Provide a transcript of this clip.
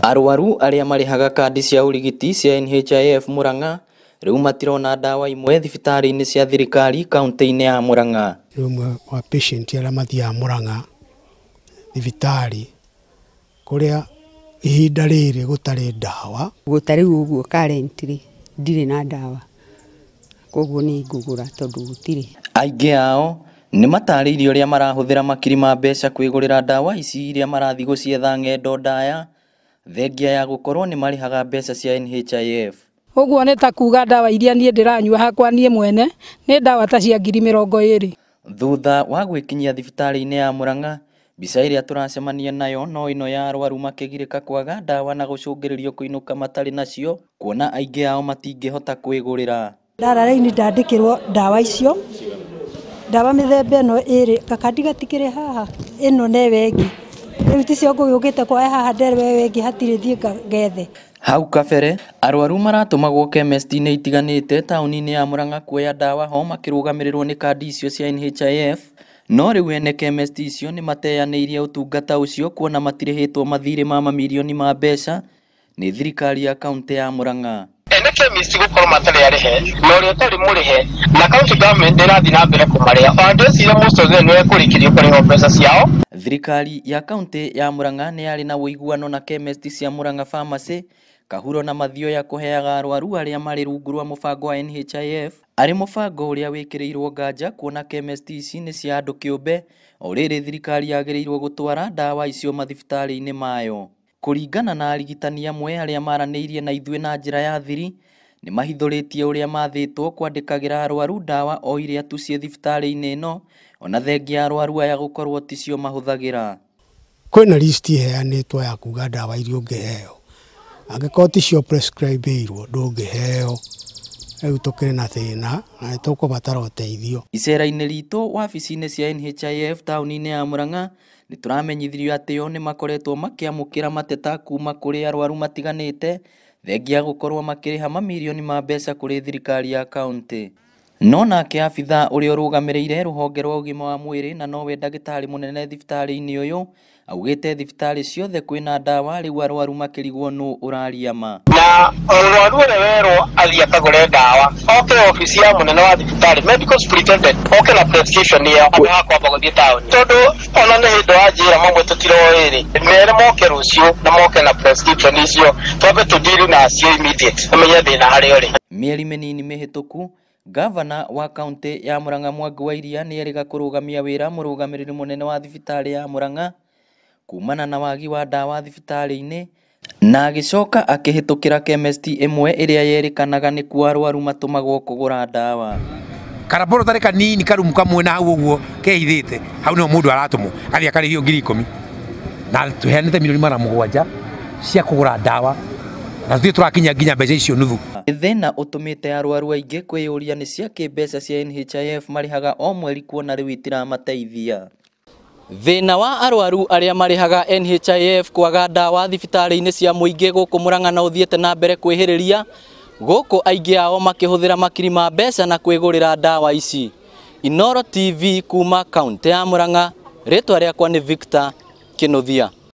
Arwaru arĩa marĩhaga kandi cia ũrigiti cia NHIF Murang'a rĩu matirona ndawa imwe thibitarĩ-inĩ cia thirikari kaunti-inĩ ya Murang'a. Nĩ ũmwe wa patient arĩa mathiaga Murang'a thibitarĩ kũrĩa ihinda rĩrĩ gũtarĩ ndawa. Ta rĩu ũguo currently ndirĩ na ndawa, koguo nĩ ngũgũra tondũ gũtirĩ. Aingĩ ao nĩ matarĩirie ũrĩa marahũthĩra makiri ma mbeca kwĩgũrĩra ndawa ici iria marathiĩ gũcietha ng'endo ndaya thengia ya gũkorwo nĩ marĩhaga mbeca cia NHIF. Ũguo nĩ ta kuga ndawa iria niĩ ndĩranyua hakwa niĩ mwene nĩ ndawa ta cia 20,000. Thutha wa gwĩkinyia thibitarĩ-inĩ ya Murang'a, mbica ĩrĩa tũracemania nayo no ĩno ya arwaru makĩgirĩka kwaga ndawa na gũcũngĩrĩrio kũinũka matarĩ nacio kuona aingĩ ao matingĩhota kwĩgũrĩra. Ndara raini ndandĩkĩrwo ndawa icio, ndawa mĩthemba ĩno ĩrĩ gakandi gatikĩrĩ haha, ĩno newe ĩngĩ rĩu ticio ngũgĩũkĩte kwa haha nderwo ĩyo ĩngĩ hatirĩ thiĩ ngethe. Hau kabere arwaru maratũmagwo chemist-inĩ itiganĩte taũni-inĩ ya Murang'a kuoya ndawa ho makĩrũgamĩrĩrwo nĩ kandi icio cia NHIF, no rĩu ene chemist icio nĩ mateyanĩirie ũtungata ũcio kuona matirĩhĩtwo mathirĩ ma mamirioni ma mbeca nĩ thirikari ya kaunti ya Murang'a. Ene chemist gũkorwo matarĩ arĩhe na ũrĩa ũtarĩ mũrĩhe na county government ĩrathiĩ na mbere kũmarĩha, ona ndĩreciria most of them nĩ mekũrĩkĩrio kũrĩhwo mbeca ciao. Thirikari ya kaunti ya Murang'a nĩ yarĩ na ũiguano na chemist cia Murang'a Pharmacy Kahuro na Mathioya kũheaga arwaru arĩa marĩ rungu rwa mũbango wa NHIF arĩ mũbango ũrĩa wĩkĩrĩirwo nganja kuona chemist ici nĩ cia andũ kĩũmbe o rĩrĩ thirikari yagĩrĩirwo gũtwara ndawa icio mathibitarĩ-inĩ mayo. Kũringana na arigitani amwe arĩa maranĩirie na ithuĩ na njĩra ya thiri nĩ mahithũrĩtie ũrĩa mathĩtwo kwandĩkagĩra arwaru ndawa o iria tu ciĩ thibitarĩ-inĩ ĩno ona thengia arwaru aya gũkorwo ticio mahũthagĩra. Kwĩna list iheanĩtwo ya kuga ndawa iria ũngĩheo, angĩkorwo ticio prescribe-irwo ndũngĩheo. Rĩu tũkĩrĩ na thĩna na nĩ tũkũbatara ũteithio. Icera-inĩ ritũ wabici-inĩ cia NHIF taũni-inĩ ya Murang'a nĩ tũramenyithirio atĩ o nĩ makoretwo makĩamũkĩra mateta kuma kũrĩ arwaru matiganĩte thengia gũkorwo makĩrĩha mamirioni ma mbeca kũrĩ thirikari ya kaunti. No nake abithaa ũrĩa ũrũgamĩrĩire rũhonge rwa ũgima wa mwĩrĩ na nowe ndagĩtarĩ mũnene thibitarĩ-inĩ ũyũ augĩte thibitarĩ ciothe kwĩna ndawa rĩu arwaru makĩrigwo nũ ũraria ma. Na mũrwaru ũrĩa werwo athiĩ akagũre ndawa oke obici ya mũnene wa thibitarĩ medical superintendent oke na prescription ĩyo handũ ha kwamba gũthiĩ taũni, tondũ ona nĩ hĩndĩ wa njĩra mamwe tũtiroĩ rĩ, mere moke rũciũ na moke na prescription icio twambe tũdiri nacio immediate ũmenye thĩna harĩa ũrĩ. Mĩeri mĩnini mĩhĩtũku Gavana wa kaunti ya Murang'a Mwangi wa Iria nĩ erĩga kũrũgamia wĩra mũrũgamĩrĩri mũnene wa thibitarĩ ya Murang'a kumana na wagi wa ndawa thibitarĩ-inĩ na agĩcoka akĩhĩtũkĩra chemist ĩmwe ĩrĩa yerĩkanaga nĩkuo arwaru matũmagwo kũgũra ndawa. Karaborotari kanini karumu kamwe na hau ũguo kehithĩte hau nĩho mũndũ aratũmwo athiĩ akarĩhio 10,000 na tũheanĩte 7 million cia kũgũra ndawa na tũthiĩ tũrakinya nginya mbeca icio nuthu. Thĩna ũtũmĩte arwaru aingĩ kwĩyũria nĩ ciakĩ mbeca cia NHIF marĩhaga o mweri kuona rĩu itiramateithia. Thĩna wa arwaru arĩa marĩhaga NHIF kwaga ndawa thibitarĩ-inĩ cia mũingĩ gũkũ Murang'a no ũthiĩte na mbere kwĩhĩrĩria gũkũ aingĩ ao makĩhũthĩra makiri ma mbeca na kwĩgũrĩra ndawa ici. Inooro TV kuma kaunti ya Murang'a, rĩtwa rĩakwa nĩ Victor Kĩnuthia.